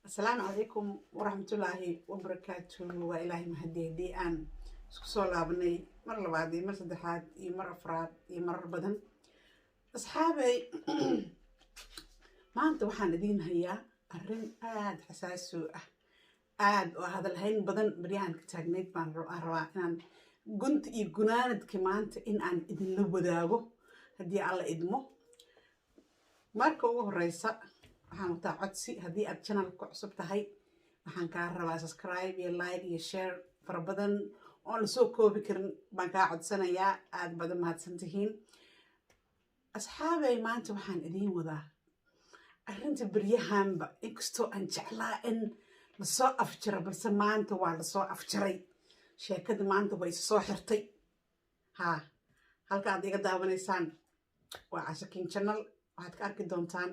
Asalaamu calaykum waraxmatullaahi wabarakaatu. Waa Ilaahay mahadi haddii aan isku soo laabanay mar labaad iyo mar saddexaad iyo mar afraad iyo marar badan. Asxaabay, maanta waxaan idiin hayaa arrin aada xasaasi ah, aada oo hadalhayn badan baryahan ka taagnayd. Baan rabaa inaan gunta iyo gunaanadka maanta in aan idinla wadaago, haddii Alla idmo. Marka ugu horeysa, waxaan wataa codsi. Haddii aad channelka ku cusub tahay, waxaan kaa rabaa subscribe iyo like iyo share fara badan oon lasoo koobi karin baan kaa codsanayaa. Aada baad u mahadsan tihiin. Asxaabay, maanta waxaan idiin wadaa arrinta beryahanba, inkastoo aan jeclaa in lasoo afjiro, balse maanta waa lasoo afjaray. Sheekada maanta way soo xirtay. Haa, halka aad iga daawanaysaan waa Cashakin Channel. Waxaad ka arki doontaan,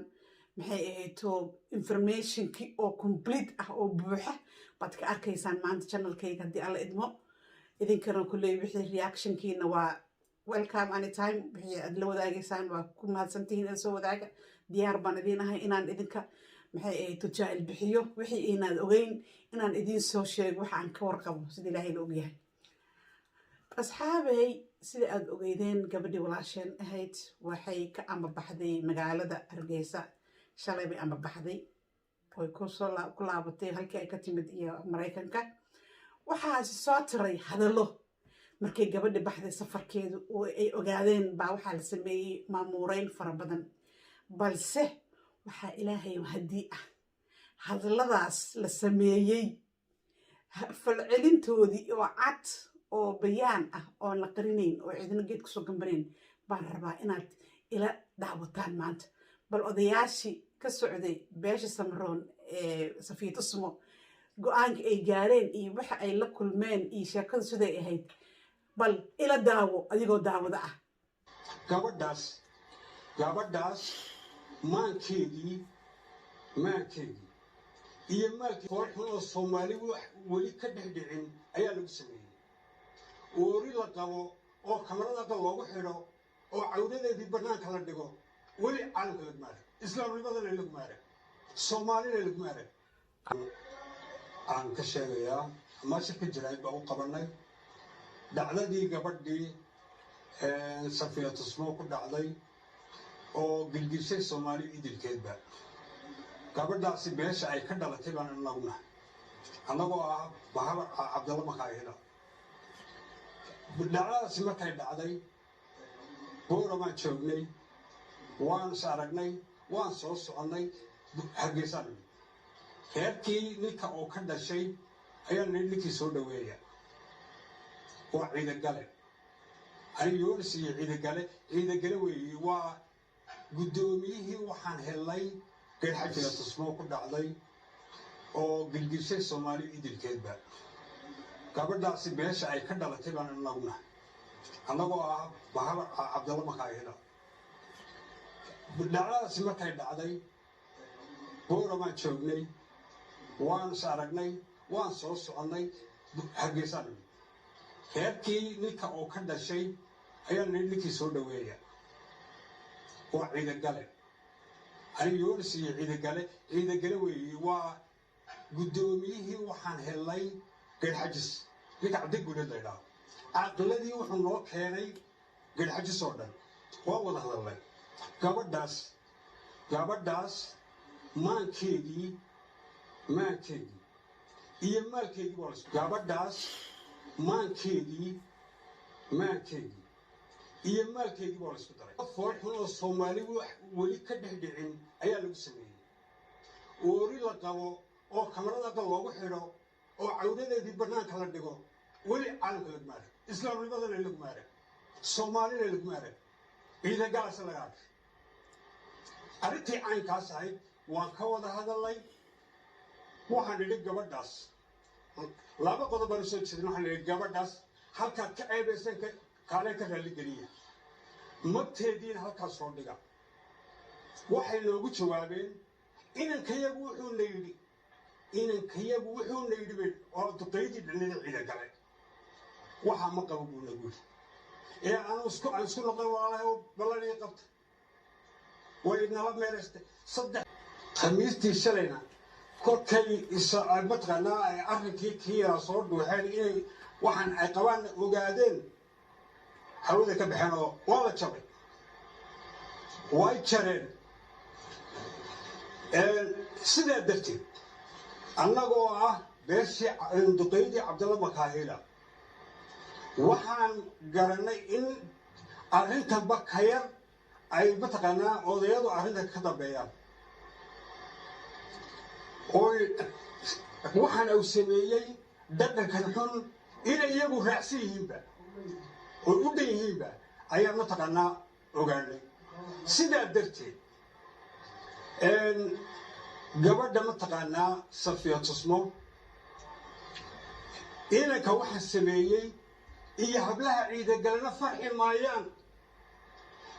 maxay ahayto, informationkii oo complete ah oo buuxa baad ka arkaysaan maanta channelkayga, haddii Alla idmo. Idinkana kulley wixii reactionkiina waa welcome anytime. Wixii aad la wadaagaysaan waa ku mahadsantihiin in soo wadaaga. Diyaar baan idiin ahay inaan idinka, maxay ahayto, jaahil bixiyo wixii inaad ogeyn, inaan idiin soo sheego waxa aan ka warqabo, sida Ilaahay la ogyahay. Asxaabay, sida aada ogeydeen, gabadhii walaasheen ahayd waxay ka ambabaxday magaalada Hargeysa. Shalay bay ambabaxday oy kusoo ku laabatay halkii ay ka timid iyo Maraykanka. Waxaasi soo tiray hadallo markay gabadhi baxday safarkeedu oo ay ogaadeen baa waxaa la sameeyey maamuureyn fara badan. Balse waxaa Ilaahay haddii ah hadalladaas la sameeyey falcelintoodii oo cad oo bayaan ah oon la qarinayn oo cidina geed kusoo gambanayn baan rabaa inaad ila daawataan maanta. Bal odayaashii ka socday beesha Samaroon ee Safiya Tusmo go-aanka ay gaareen iyo waxa ay la kulmeen iyo sheekadu siday ahayd, bal ila daawo adigoo daawada ah. Gabadhaas maankeedii iyo maalkii foolxun oo Soomaali wax weli ka dhex dhicin ayaa lagu sameeyey. Oori la qabo oo kamarada aqal loogu xidho oo cawdadeedii bannaanka la dhigo, weli caalamka laguma arag, islaamnimadana laguma arag, Soomaalina laguma arag. Aan ka sheegayaa ama shirka jaraa'id baa u qabanay dhacdadii gabadhii Safiya Tusmo ku dhacday oo gilgishay Soomaali idilkeedba. Gabadhaasi beesha ay ka dhalatay baan anaguna, annagoo ah Bahaba Cabdalla Makaayila. Dhacdadaasi markay dhacday, Booramaan joognay, waan is aragnay, waan soo soconnay, Hargeysaan nimid. Reerkii ninka oo ka dhashay ayaa nidhi, "Ninkii soo dhaweeya waa Ciidagale." Ani Yoonis iyo Ciidagale, Ciidagale weeye, waa guddoomiyihii. Waxaan helnay Geedxajiga Tusmo ku dhacday oo gilgishay Soomaali idilkeedba. Gabadhaasi beesha ay ka dhalatay baan anaguna, annagoo ah Bahaba Cabdalla Makaayila. Dhacdadaasi markay dhacday, Booramaan joognay, waan is aragnay, waan soo soconnay, Hargeysaan nimid. Reerkii ninka oo ka dhashay ayaa nidhi, "Ninkii soo dhaweeya waa Ciidagale." Ani Yoonis iyo Ciidagale, Ciidagale weeye, waa guddoomiyihii. Waxaan helnay Geedxajis, ninka Cabdiguuleed la idhaaho. Caqiladii wuxuu noo keenay Geedxajis oo dhan, waa wada hadalnay. Gabadhaas maankeedii iyo maalkeedii waa lasku gabadhaas maankeedii iyo maalkeedii waa laysku daray. Foolxun oo Soomaali wax weli ka dhex dhicin ayaa lagu sameeyey. Oori la qabo oo kamarada aqal loogu xidho oo cawdadeedii bannaanka la dhigo, weli caalamka laguma arag, islaamnimadana laguma arag, Soomaalina laguma arag, Ciidagalaasa laga arkay. Arrintii caynkaas ahayd waan ka wada hadalnay. Waxaan idhi gabadhaas laba qodob baan usoo jeedin. Waxaan idhi, "Gabadhaas halkaad ka ceebaysan kaalee ka raalligeliya, magteediina halkaas soo dhiga." Waxay noogu jawaabeen, "Inankayagu wuxuuna yidhi bay oo duqaydii dhinada Ciidagale waxaa ma qabo," buu nagu yidhi, "ee aan isku noqon walaalahay oo ballanii qabta." Way nala meeraystay saddex. Khamiistii shalayna Kolkay mataqaanaa ay arrinkii kii yaraa soo dhuuxeen, inay waxaan ay qabaan ogaadeen, hawada ka baxeen oo waa la jabay, way jareen. Sidaa darteed, annagoo ah beeshii duqeydii Cabdalla Makaahila, waxaan garanay in arrinta bakayar ay mataqaanaa odayadu arrinta ka dambeeyaan, oy waxaan uu sameeyey dhaqankan xun inay iyagu raacsan yihiinba oy u dhan yihiinba ayaan mataqaanaa ogaanay. Sidaa darteed, gabadha mataqaanaa Safiya Tusmo, inanka waxaa sameeyey iyo hablaha Ciidagalena farxi maayaan.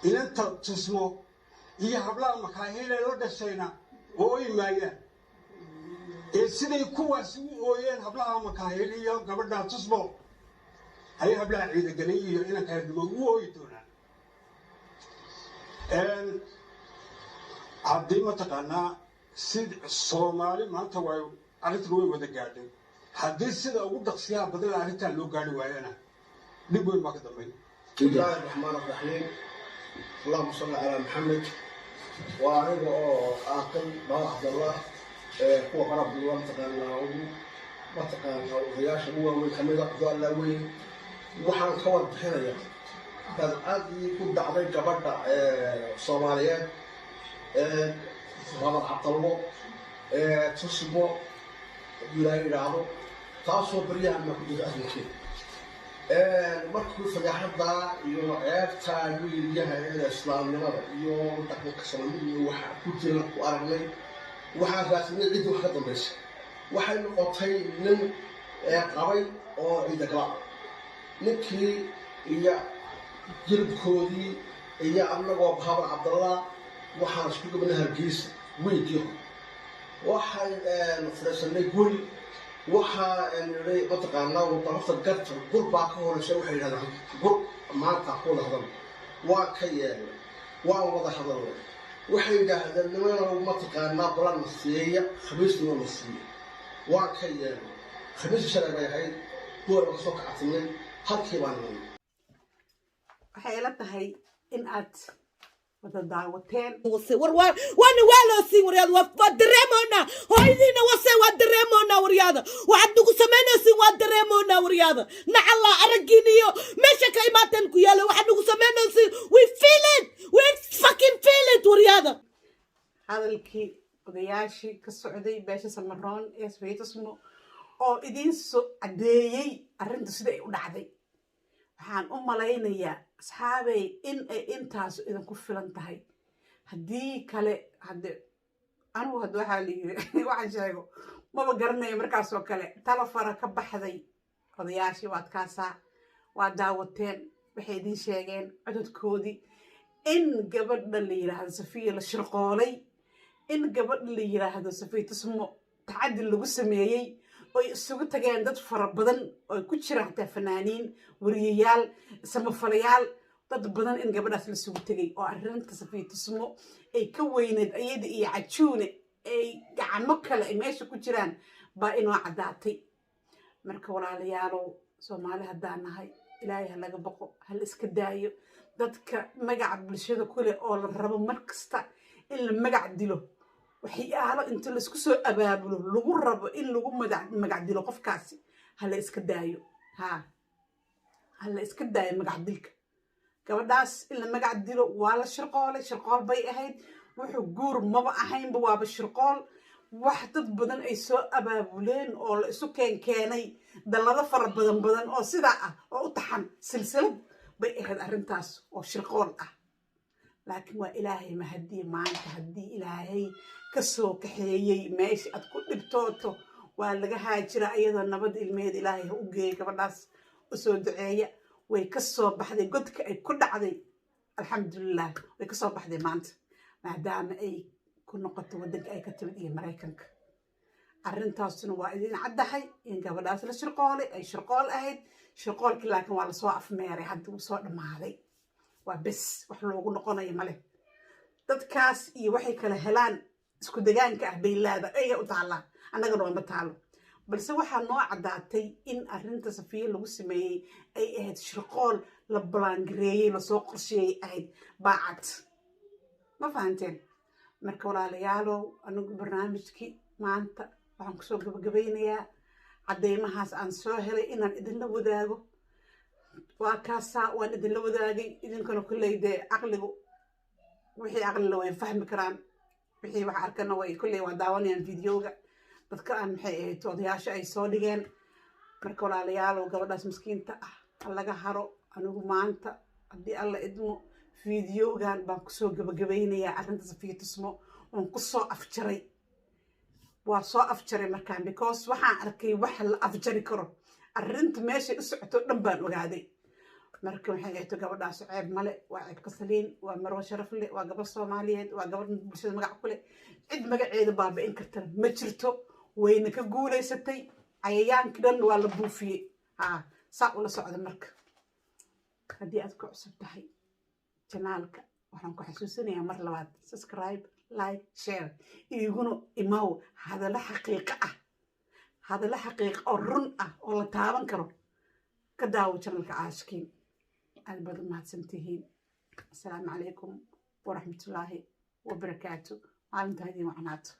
Inanta Tusmo iyo hablaha Makaahile la dhashayna ooyi maayaan ee siday kuwaasi u ooyeen hablaha Makaahil iyo gabadha Tusmo ayay hablaha Ciidagalay iyo inanka Herdimo u ooyi doonaan. Haddii mataqaanaa si Soomaali maanta way arrintan way wada gaadhay, haddii sida ugu dhaqsiyaha badan arrintan loo gaadhi waayana, dhib weyn baa ka dambeyn. بسم الله الرحمن الرحيم، اللهم صل على محمد. Waa aniga oo aaqil Baba Cabdallah ee kuwa qarab duwa mataqaanaa ugu mataqaanaa odayaasha ugu waaweyn kamida Cabdallah weyn. Waxaan ka warbixinayaa badcadii ku dhacday gabadha Soomaaliyeed ee Rabad Cabdallo ee Tusmo ilaa yidhaahdo, taasoo baryahan baa ku jirta arrinkeeda. Markuu fadeexada iyo ceebta wiilyaha ee islaamnimada iyo dhaqanka Soomaalida iyo waxa ku jira ku aragnay, waxaan raadsanay ciddii wax ka dambaysa. Waxay noqotay nin qabay oo Ciidagala ninkii iyo jilibkoodii iyo annagoo Habar Cabdallah waxaan isku gabnay Hargeysa weygii hore. Waxay fadhiisanay guri, waxaa nidhi mataqaanaa horta garta gur baa ka horeysa. Waxay yidhahdeen gur maanta ku wada hadal. Waan ka yeelnay, waan wada hadalnay. Waxay yidhaahdeen nimanow mataqaanaa balan na siiya, Khamiisna na siiya. Waan ka yeelnay. Khamiista shalay bay ahayd. Goor ka soo kactinay, halkii baan nimay. Waxay ila tahay in aad wada daawateen. War waana waa loo siin waryaada, waa dareemoonaa hooyadiina wase, waa dareemoonaa waryaada. Waxaad nagu samaynaysiin waa dareemoonaa waryaada. Nacallaa araggiin iyo meesha ka imaateen ku yaala. Waxaad nagu samaynaysiin, we feel it, we fucking feel it waryaada. Hadalkii odayaashii ka socday beesha Samaroon ee Safiya Tusmo oo idiin soo caddeeyey arrintu sida ay u dhacday, waxaan u malaynayaa asxaabey in ay intaasu idinku filan tahay. Haddii kale hadde anigu hadda waxaa la yiri waxaan sheego maba garanayo. Markaasoo kale talo fara ka baxday. Odayaashii waad kaasaa, waa daawateen waxay idiin sheegeen cododkoodii, in gabadha la yidhaahdo Safiya la shirqoolay, in gabadha la yidhaahdo Safiya Tusmo tacaddi lagu sameeyey, oy isugu tageen dad fara badan oo ku jiraan xataa fanaaniin, wariyayaal, samafalayaal, dad badan, in gabadhaas la isugu tegay oo arrinta Safiya Tusmo ay ka weyneed ayada iyo Cajuune ay gacmo kale ay meesha ku jiraan baa inoo caddaatay. Marka walaalayaalow, Soomaali haddaan nahay, Ilaahay ha laga baqo, ha la iska daayo dadka magaca bulshada ku leh oo la rabo mar kasta in la magac dilo. Waxyaalo inta laisku soo abaabulo lagu rabo in lagu magac dilo qofkaasi, ha la iska daayo. Ha la iska daayo magac dilka gabadhaas in la magac dilo. Waa la shirqoolay, shirqool bay ahayd. Wuxuu guur maba ahaynba, waaba shirqool, wax dad badan ay soo abaabuleen oo la isu keenkeenay, dallado fara badan badan oo sidaa ah oo u taxan silsilad bay ahayd arrintaas oo shirqool ah. Laakiin waa Ilaahay mahadii maanta haddii Ilaahay ka soo kaxeeyey meesha aad ku dhibtooto, waa laga haajira iyadoo nabad ilmeheed Ilaahay ha u geeyay. Gabadhaas usoo duceeya. Way ka soo baxday godka ay ku dhacday, alxamdulilah, way ka soo baxday maanta maadaama ay ku noqoto waddanka ay ka timid iyo Maraykanka. Arrintaasuna waa idin caddahay in gabadhaas la shirqoolay, ay shirqool ahayd shirqoolkii, laakiin waa lasoo afmeeray, hadda wuu soo dhammaaday, waa bes, wax loogu noqonayo male. Dadkaas iyo waxay kala helaan. Isku degaanka ah bay leeda ayaga u taallaa, annaga nooma taalo. Balse waxaa noo caddaatay in arrinta Safiya lagu sameeyey ay ahayd shirqool la balaangareeyey, lasoo qorsheeyey ahayd baacad. Ma fahanteen? Marka walaalayaalow, anigu barnaamijkii maanta waxaan kusoo gabagabaynayaa caddeymahaas aan soo helay inaan idinla wadaago. Waa kaasaa, waan idinla wadaagay. Idinkana kolley dee caqligu, wixii caqlila way fahmi karaan, wixii wax arkana way kolley waa daawanayaan videoga dadka aan maxay ahayd odayaasha ay soo dhigeen. Marka walaalayaalow, gabadhaas miskiinta ah ha laga haro. Anigu maanta, haddii Alla idmo, videogan baan kusoo gabagabaynayaa arrinta Safiya Tusmo. Oon kusoo afjaray, waa soo afjaray markaan, because waxaan arkay wax la afjari karo. Arrinta meeshay u socoto dhan baan ogaaday. Marka waxay ahayd, gabadhaas ceeb male, waa ceeb ka saliin, waa marwo sharaf leh, waa gabadh Soomaaliyeed, waa gabadh bulshada magac ku leh. Cid magaceeda baabi'in kartana ma jirto. Wayna ka guulaysatay. Cayayaankii dhan waa la buufiyey. Ha saa ula socda. Marka haddii aad ku cusub tahay channelka, waxaan ku xasuusinayaa mar labaad: subscribe, like, share. Iguna imaw hadallo xaqiiqo ah, hadallo xaqiiqo oo run ah oo la taaban karo ka daawo channelka Caashkiin. Aad baad u mahadsantihiin. Asalaamu calaykum waraxmatullaahi wabarakaatu. Maalinta idiin wacnaato.